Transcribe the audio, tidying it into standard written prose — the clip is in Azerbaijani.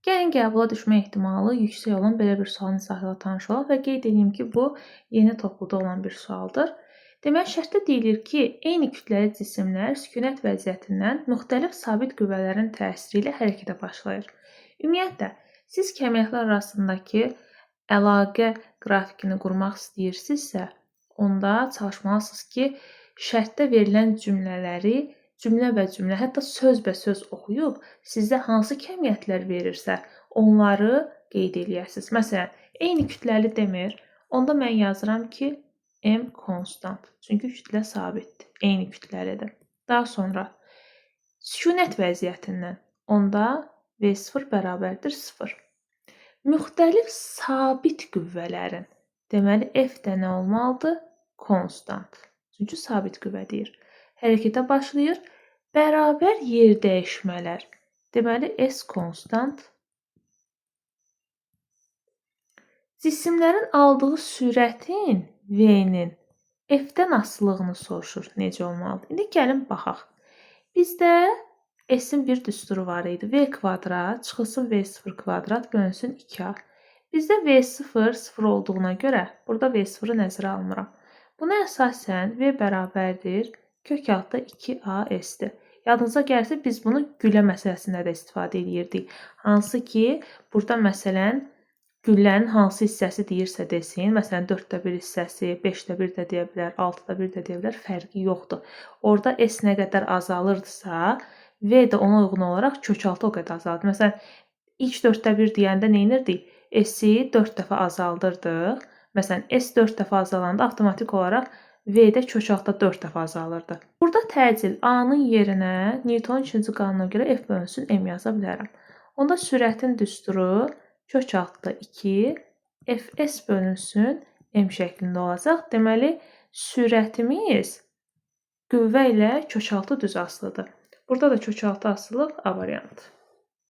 Gəlin qəbula düşmə ehtimalı yüksək olan belə bir sualın izahı ilə tanış olaq və qeyd edeyim ki, bu yeni topluda olan bir sualdır. Deməli, şərtdə deyilir ki, eyni kütləli cisimlər sükunət vəziyyətindən müxtəlif sabit qüvvələrin təsiri ilə hərəkətə başlayır. Ümumiyyətlə, siz kəmiyyətlər arasındakı əlaqə qrafikini qurmaq istəyirsinizsə, onda çalışmalısınız ki, şərtdə verilən cümlələri cümlə və cümlə, hətta sözbəsöz oxuyub sizə hansı kəmiyyətlər verirsə, onları qeyd eləyəsiniz. Məsələn, eyni kütləli demir, onda mən yazıram ki, M konstant. Çünki kütlə sabitdir, eyni kütləlidir. Daha sonra sükunət vəziyyətindən, onda V0 bərabərdir 0. Müxtəlif sabit qüvvələrin, deməli F də nə olmalıdır? Konstant. Çünki sabit qüvvə deyir. Hərəkətə başlayır. Bərabər yer dəyişmələr. Deməli, S konstant. Cisimlərin aldığı sürətin V-nin F-dən asılılığını soruşur. Necə olmalıdır? İndi gəlin baxaq. Bizdə S-in bir düsturu var idi. V kvadrat çıxılsın V0 kvadrat bölünsün 2A. Bizdə V0 0 olduğuna görə burada V0-ı nəzərə almıram. Buna əsasən V bərabərdir kök altda 2AS-dir. Yadınıza gəlsə biz bunu güllə məsələsində də istifadə edirdik. Hansı ki, burada məsələn güllənin hansı hissəsi deyirsə desin, məsələn 4-də 1 hissəsi, 5-də 1 də deyə bilər, 6-da 1 də deyə bilər, fərqi yoxdur. Orada S nə qədər azalırdısa, V də ona uyğun olaraq kök altı o qədər azalır. Məsələn, ilk 4-də 1 deyəndə nə edirdik? S-i 4 dəfə azaldırdıq. Məsələn, S 4 dəfə azalanda avtomatik olaraq V-də kök altda 4 dəfə azalırdı. Burada təcil A-nın yerinə Newtonun ikinci qanununa görə F bölünsün M yaza bilərəm. Onda sürətin düsturu kök altda 2 Fs bölünsün M şəklində olacaq. Deməli, sürətimiz qüvvə ilə kök altı düz asılıdır. Burada da kök altı asılıq A variantı.